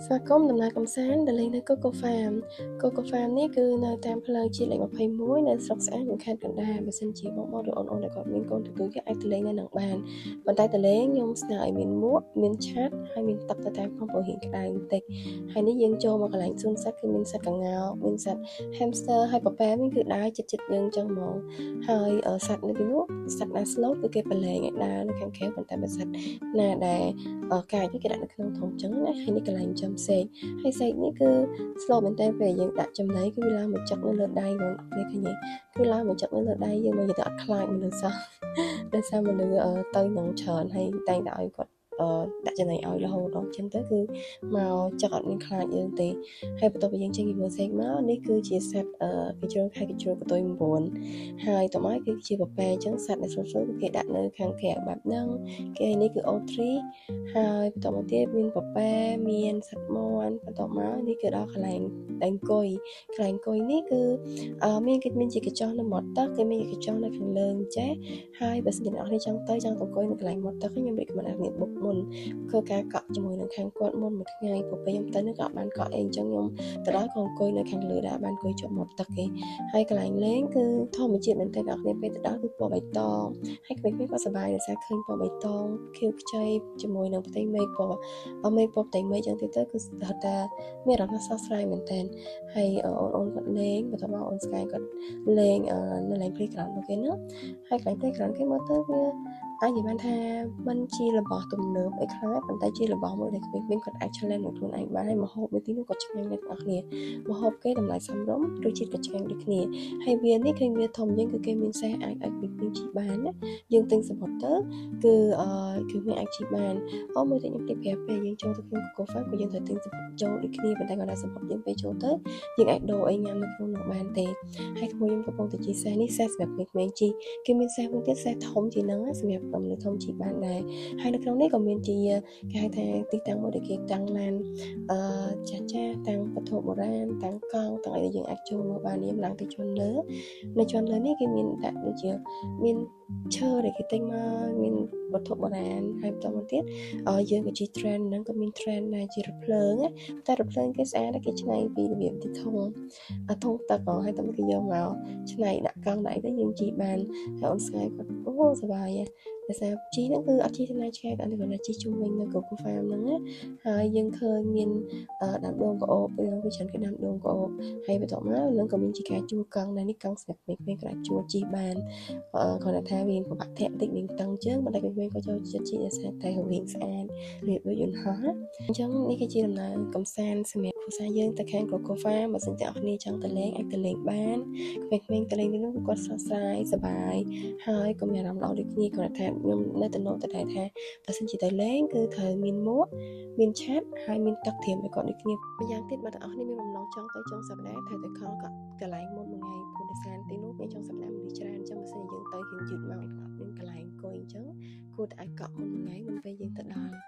ស្វាគមន៍ដំណើរកម្សាន្តទៅលេងនៅ Coco Farm។ Coco Farm នេះគឺនៅតាមផ្លូវជាតិលេខ21នៅស្រុកស្អាងខេត្តកណ្ដាល។បើសិនជាបងប្អូនឬអូនៗដែលគាត់មានកូនតូចៗគេអាចទៅលេងនៅនឹងបានប៉ុន្តែទៅលេងខ្ញុំស្នើឲ្យមានមួកមានឆ័ត្រហើយមានទឹកទៅតាមផងព្រោះរៀងក្តៅបន្តិចហើយនេះយើងចូលមកកន្លែងសួនសត្វគឺមានសត្វក្ងោកមានសត្វ hamster ហើយពពែវិញគឺដើរចិត្តចិត្តយើងចឹងហ្មងហើយសត្វនៅទីនោះសត្វណា slow គឺគេប្រឡែងឲ្យដើរនៅខាងក្រៅប៉ុន្តែបើសត្វណាដែលកាចគេដាក់នៅក្នុងធុងចឹងណាហើយនេះកន្លែងចំសេកហើយសេកនេះគឺ slow មែនតើពេលយើងដាក់ចំណីគឺវាឡើងមកចឹកនៅលើដៃបងនេះឃើញទេគឺឡើងមកចឹកនៅលើដៃយើងមកនិយាយទៅអត់ខ្លាចមនុស្សសោះដោយសារមនុស្សទៅនឹងច្រើនហើយតែងតែឲ្យគាត់ដាក់ចំណីឲ្យរហូតដល់ចឹងទៅគឺមកចឹកអត់មានខ្លាចយើងទេ។ហើយបន្ទាប់ពីយើងចេញពីមើលសេកមកនេះគឺជាសត្វគេជ្រុលខែគេជ្រុលកតុយ9ហើយតមកគឺជាពពែចឹងសត្វដែលស្រួលៗគឺគេដាក់នៅខាងក្រៅបែបហ្នឹងគេនេះគឺ O3 ហើយបន្តមកទៀតមានពពែមានសត្វមាន់បន្ទាប់មកនេះគឺដល់កន្លែងតែអង្គុយកន្លែងអង្គុយនេះគឺមានគេមានជាកញ្ចុះនៅមាត់ទឹកគេមានកញ្ចុះនៅខាងលើចេះហើយបើសិនជាអ្នកនរចង់ទៅចង់ទៅអង្គុយនៅកន្លែងមាត់ទឹកខ្ញុំ recommend ឲ្យអ្នក book មុនធ្វើការកក់ជាមួយនឹងខាងគាត់មុនមួយថ្ងៃព្រោះពេលខ្ញុំទៅនោះក៏អត់បានកក់អីអញ្ចឹងខ្ញុំទៅដល់ក៏អង្គុយនៅខាងលើដែរបានអង្គុយជាប់មាត់ទឹកគេហើយកន្លែងលេងគឺធម្មជាតិមែនទែនអ្នកនរពេលទៅដល់គឺពណ៌បៃតងហើយក្មេងៗក៏សប្បាយដោយសារឃើញពណ៌បៃតងខៀវខ្ចីជាមួយនឹងផ្ទៃមេឃពណ៌មេឃពណ៌ផ្ទៃមេឃចឹងទៅគឺហៅថាមានអារម្មណ៍ថាស្រស់ស្រាយមែនទែនហើយអូនអូនគាត់លេងបន្ទាប់មកអូនស្កាយគាត់លេងនៅឡើង playground របស់គេនោះហើយកន្លែង playground គេមើលទៅវាអាចនិយាយបានថាมันជារបស់ទំនើបអីខ្លាំងប៉ុន្តែជារបស់មួយដែលក្មេងៗគាត់អាច challenge នឹងខ្លួនឯងបានហើយម្ហូបនៅទីនោះក៏ឆ្ងាញ់ដែរទាំងអស់គ្នាម្ហូបគេតម្លៃសមរម្យរសជាតិក៏ឆ្ងាញ់ដូចគ្នាហើយវានេះឃើញវាធំជាងគឺគេមានសេះអាចឲ្យក្មេងៗជិះបានណាយើងទិញសំបុត្រទៅគឺអឺគឺមានអាចជិះបានអូមួយទៀតខ្ញុំភ្លេចប្រាប់ពេលយើងចូលទៅក្នុង Coco Farm ក៏យើងត្រូវទិញសំបុត្រចូលដូចគ្នាប៉ុន្តែគាត់ថាសំបុត្រយើងពេលចូលទៅយើងអាចដូរអីញ៉ាំនៅក្នុងនោះបានទេហើយក្មួយខ្ញុំកំពុងតែជិះសេះនេះសេះសម្រាប់ក្មេងៗជិះគេមានសេះមួយទៀតសេះធំជាងហ្នឹងសម្រាប់មនុស្សធំជិះបានដែរហើយនៅក្នុងនេះក៏មានជាគេហៅថាទីតាំងមួយដែលគេតាំងឡានអឺចាស់ចាស់តាំងវត្ថុបុរាណតាំងកង់តាំងអីដែលយើងអាចចូលមើលបាននេះឡើងទៅជាន់លើនៅជាន់លើនេះគេមានដាក់ដូចជាមានឈើដែលគេទិញមកមានវត្ថុបុរាណហើយបន្តមកទៀតយើងក៏ជិះ train ហ្នឹងក៏មាន train ដែរជារថភ្លើងតែរថភ្លើងគេស្អាតគេច្នៃពីរបៀបទីធុងធុងទឹកហើយតែគេយកមកច្នៃដាក់កង់ដាក់អីទៅយើងជិះបានហើយអូនស្កាយគាត់អូសប្បាយដោយសារជិះហ្នឹងគឺអត់ជិះទៅណាឆ្ងាយតែគាត់ថាជិះជុំវិញនៅ Coco Farm ហ្នឹងណាហើយយើងឃើញមានដាំដូងក្អូបពេលហ្នឹងវាច្រើនគេដាំដូងក្អូបហើយបន្ទាប់មកនឹងក៏មានជាការជួលកង់ដែរនេះកង់សម្រាប់ក្មេងៗគាត់អាចជួលជិះបានគាត់ថាវាពិបាកធាក់តិចមានតឹងជើងប៉ុន្តែក្មេងៗក៏ចូលចិត្តជិះដោយសារតែរៀងស្អាតរៀបដូចយន្តហោះអញ្ចឹងនេះគឺជាដំណើរកំសាន្តសម្រាប់គ្រួសារយើងទៅខាង Coco Farm។ បើសិនជាអ្នកគ្នាចង់ទៅលេងអាចទៅលេងបានក្មេងៗទៅលេងទីនោះគាត់ស្រស់ស្រាយសប្បាយហើយក៏មានអារម្មណ៍ល្អដូចគ្នាគាត់ថាខ្ញុំនៅតែណូតតែថាបើសិនជាទៅលេងគឺត្រូវមានមួកមានឆ័ត្រហើយមានទឹកត្រៀមឲ្យគាត់ដូចគ្នាម្យ៉ាងទៀតបើទាំងអស់គ្នាមានបំណងចង់ទៅចុងសប្តាហ៍ត្រូវតែខលកកន្លែងមុនមួយថ្ងៃព្រោះដោយសារទីនោះពេលចុងសប្តាហ៍មនុស្សច្រើនអញ្ចឹងបើសិនជាយើងទៅរៀងយឺតមកអត់មានកន្លែងអង្គុយអញ្ចឹងគួរតែអាចកក់មុនមួយថ្ងៃមុនពេលយើងទៅដល់។